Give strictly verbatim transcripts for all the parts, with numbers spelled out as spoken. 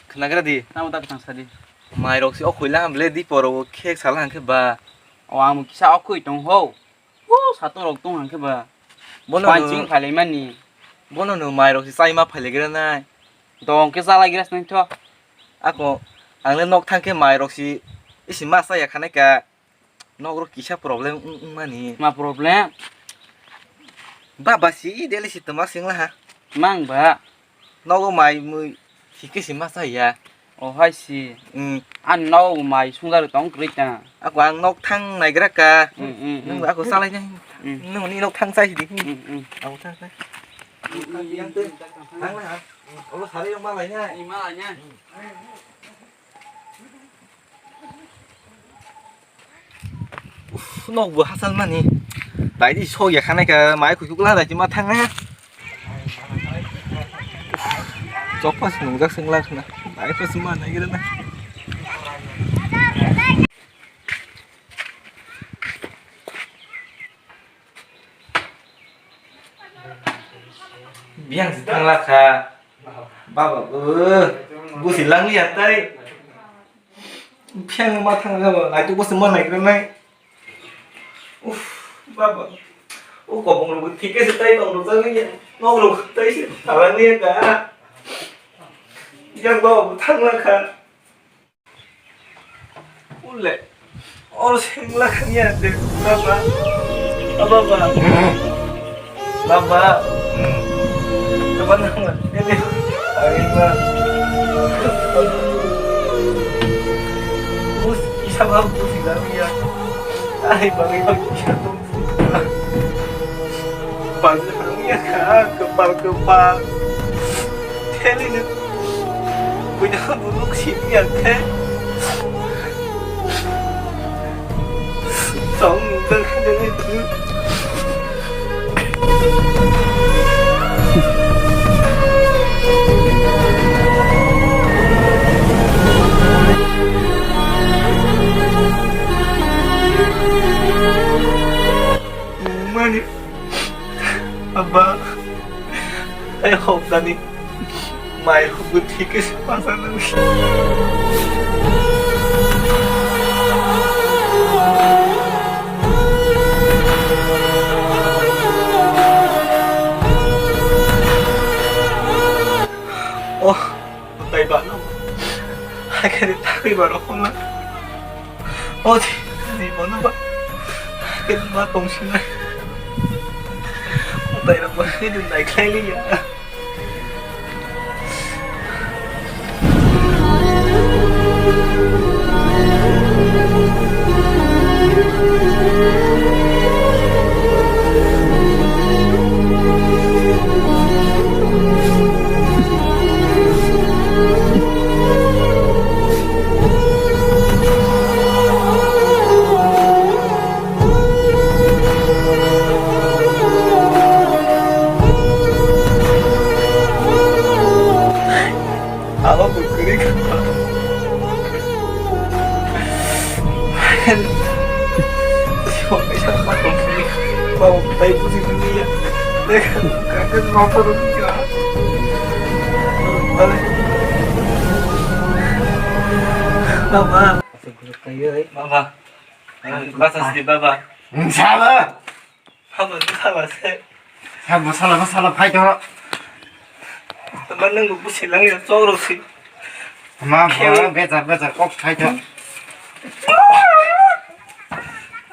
Khnagra di. Tamo tak tang sadi. Mai rok si okhoi la ham le di poro khe sala hangkhe ba. O ang kisa okhoi tong ho. O satung rok tong hangkhe ba. Bono Pancing no, phalai mani. Bono no mai rok si chai ma phalai gra nai. Dong khe chalai gra nai tho. Ako ang le nok thang khe mai rok si isi ma sa ya khanai ka. Nogro kisa problem wng, wngmani. Ma problem? Baba si daily si toma singla ha. Mang ba? Nogo mai mui hike si ma saya. O hai si. Mm. An nogo mai sungjar tong kri ta. Ako ang nok thang naigra ka. Mm, mm, mm. Nung ako salai nai. Mm. Nung ni nok thang sai di. Mm, mm. Ako thang sai. Yang tu. Thang na ha. Olo sari yang malai nai. Ni malai nai. Uf, nokbo hachal mani. Daidi sokya khanai ka mai kuchuk la daidi ma thang ha. Chokpa se nungjak sengla khna. Dai pa se ma nai gira na. Biyang se thangla kha. Baba, uh, busi lang ya tai. Phiang ma thang ga ba, nai tu ko se ma nai kra nai. Uf, baba. O ko bong ru thik se tai tong ru jang ya. Nok ru tai se thala ni ka. Yang baba bu thang la kha. Ule. Or sing la kha ni ya de. Baba. Baba. Baba. Hmm. Teman nang ini. Ayo, Baba. Bus, isa bab bus ilang ya. Ay, bagi bagi isa tuh. Bagi ya kak, kepal kepal. Teli ni. Punya buruk sih ya kak. Song nang kena itu. Mani, Abba, I hope that Mai rok bo thik khe se pacha nang. Oh, tai ba no. Hakhe ni thagwi ba rok na. O di, di bono ba. Hakhe ni ma tong sinai. Tai rok ba ni dun nai khlai li ya. Abo bo kwrwi kha. Sima kaisa ma tong sini. Babo tai buji nini ya. Dek, kakak ngopo dulu ya. Baba. Baba. Basa sini baba. Salah. Habo sala se. Habo sala, sala phai to. Tama nang bu silang ya choro si. Ma, bejar, bejar kok phai to.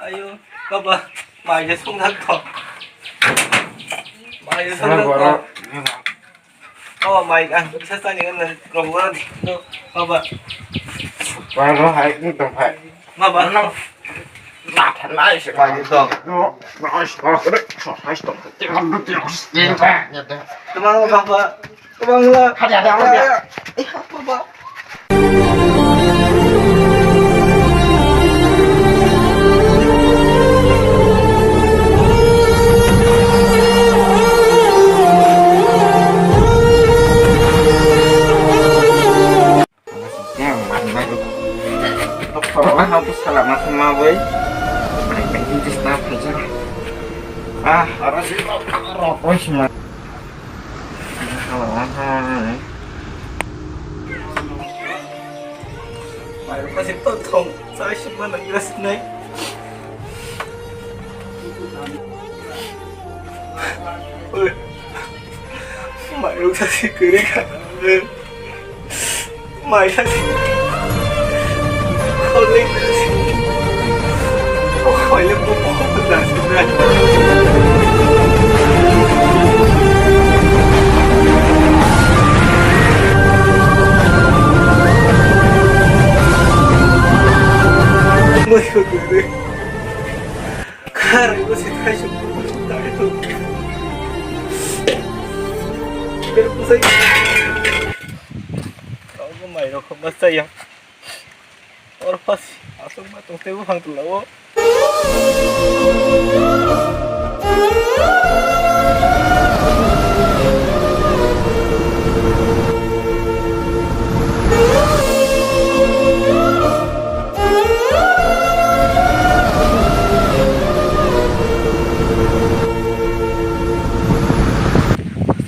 Ayo, baba, mai ya sung thak to. Mai ya sung thak to. Baba, mai ang kisa tanya kan, rong gua di. Baba. Baba, hai, ini dong, hai. Baba. Nang. Mata nai se. Mai di dong. No, nai se. Nai se. Tebang baba. Tebang la. Hadi, hadi, hadi. Iya, baba. Doktor lah aku salah mata mawai. Baik baik ini sih tak aja. Ah, orang sih rokok sih mah. Salah mata. Masih tonton, saya cuma nangis nih. Oi, mairung sasi kiri kan. Mai sasi. Kau ni sasi. Oh, kau ni bubu dah sudah. Mai kau kiri. Kar, iko si thai suk, thai suk. Ber ko sai. Kau ko mai rok ma saya. Or pas asuk ma tong tebo phang tu lawo.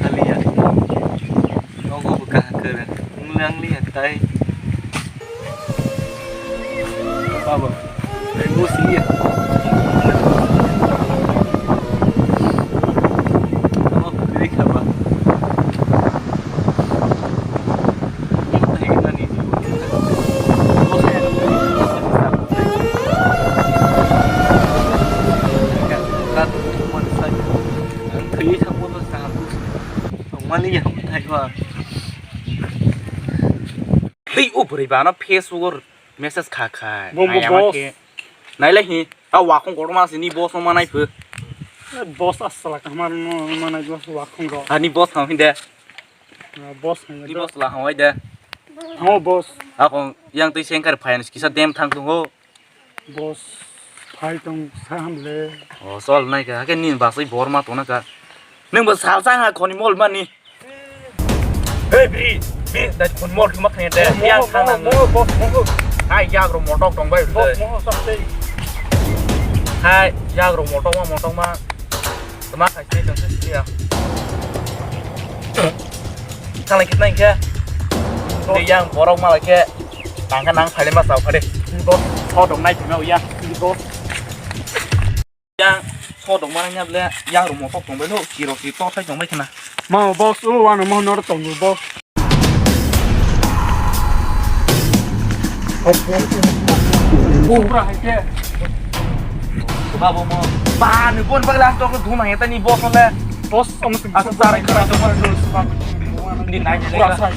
Saliya. Nogo bo kaham kwrwng. Wng langliya tai. Baba. Ai, bo siliya. Omo kwrwi kha ba. Tei o bwrwi bano Facebook o message kha khai. Bo, bo, naiya ma boss. Khe. Nailai hi. A wakhong kotorma sini boss no manai phu. Eh, boss asala kaham no manai boss wakhong ro. Ani boss ham hinde. Ah, boss ham ni de. Boss la ham de. Oh, boss. Akong yang twi sengkar finance kisa dem thang tongo. Boss, phai tong sa ham le. Oh, sol nai ka. Ke ni basai bor ma tona ka. Neng bo sal sang ha khoni mol mani. Hey, bri, bri, dai phun mor thuma khanya de. Yang thang nang. Mo, mo, mo, mo. Hai, yagro motok tong bai. Mo, mo, sak tei. Hai, yagro motok ma, motok ma. Tuma khai tei tong tei ya. Thang lai kitna khe. Ni yang borok ma lai khe. Nang khe nang phale ma chao phade. Ni boss, so dong nai thima ya. Ni boss. Yang sodok mana nya ble, yang rok motok tong bai lo, kiro si tor sai tong bai khna. Ma boss, o ano mo nor tong boss. Bubra hai ke. Ba bo mo. Ba ni bon bagla tok dum hai ta ni boss le. Boss, ang sing. Aku tarik kara to mas. Di nai. Bubra sai.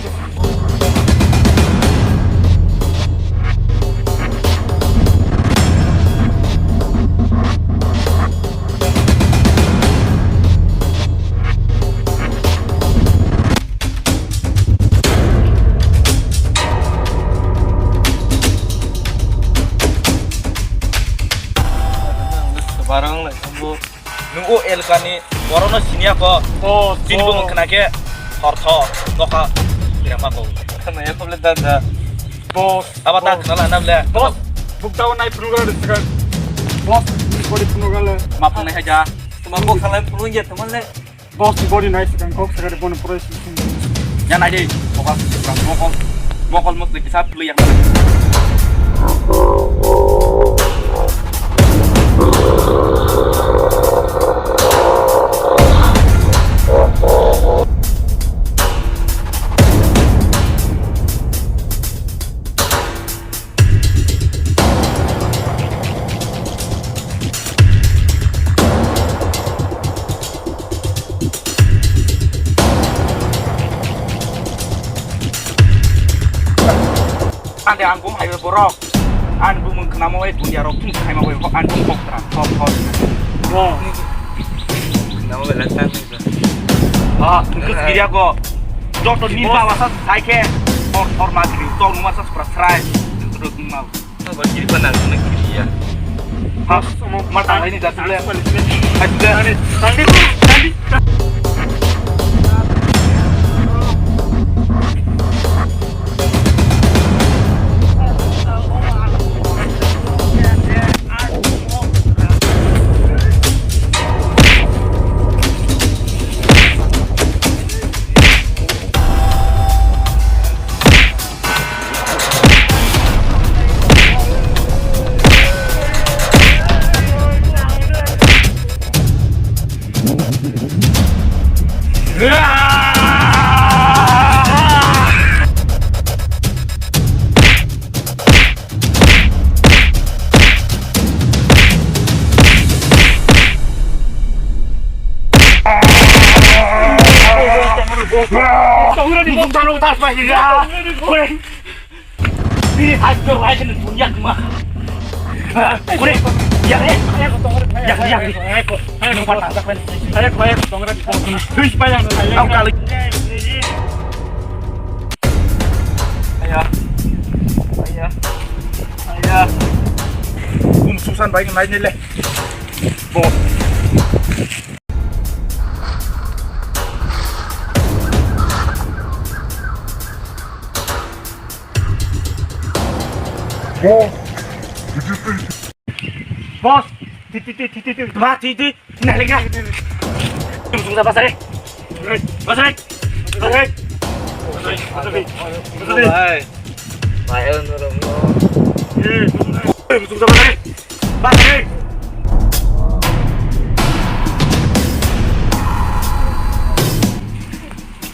Barang lai thambo. Nung o elkani borokno siniya ko. Oh, bini bumung khna khe thor thor nokha birama ko. Khna ya khoble da da. Boss. Aba ta khna la nam le. Boss. Buk tao nai phunukha le sikha. Boss, body phunukha le. Ma phunai haja. Tuma bok khalai phunung ya tuma le. Boss, body nai sikha kok sikha de bono pura sikha. Ya nai de. Bokal sikha. Bokal. Mokol mosli kisa pili yang. Ande ang bum hai borok. Ang bumung khnamo bai dunia rok thung khai ma bai ang bum kok tra. Thok thok. Khnamo bai la tang. Ah, kiriya ko. Joto ni ba wasa sai khe. Thor thor ma kiri. Thor ma sa pra srai. Thor ma. Ba kiri pa nang na kiri ya. Ha, ma ta ni da tu le. Ai tu le. Tang di, tang di. Ni bung tano tas bai ya. Ore. Bini hai ko hai ko dunia ma. Ore. Ya, ya. Ya, ya. Ni pa ta sak pen. Hai ko hai ko tongra. Tuis pa yang. Au kali. Aya. Aya. Aya. Bung susan bai nai ni le. Bo. Boss, did you think? Boss, did, did, did, did, did, ma, did, did, nalika. Tunggu, tunggu, basari. Basari. Basari. Basari. Basari. Hai. Hai, nurung. Tunggu, tunggu, basari. Basari.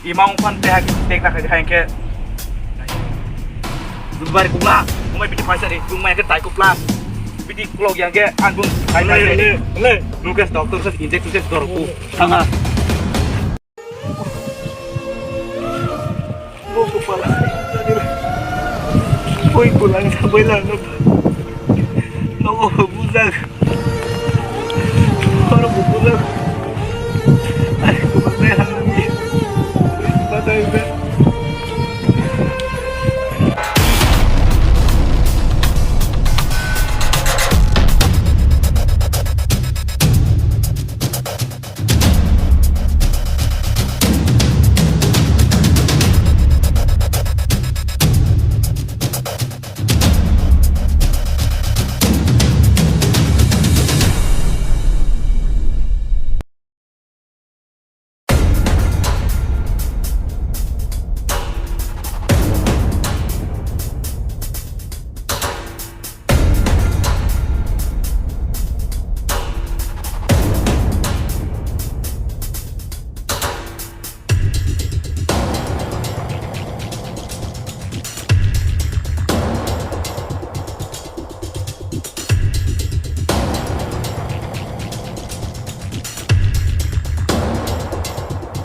Imang pan teh tek nak hai ke. Dubai kukla, umai piti paisa de, umai ke tai kukla. Piti klok yang ke, an bung tai tai de. Lucas doctor sa injek injek dor ku. Tanga. Bo kupala. Oi kulang sabai lang. No bujang. Oro bujang.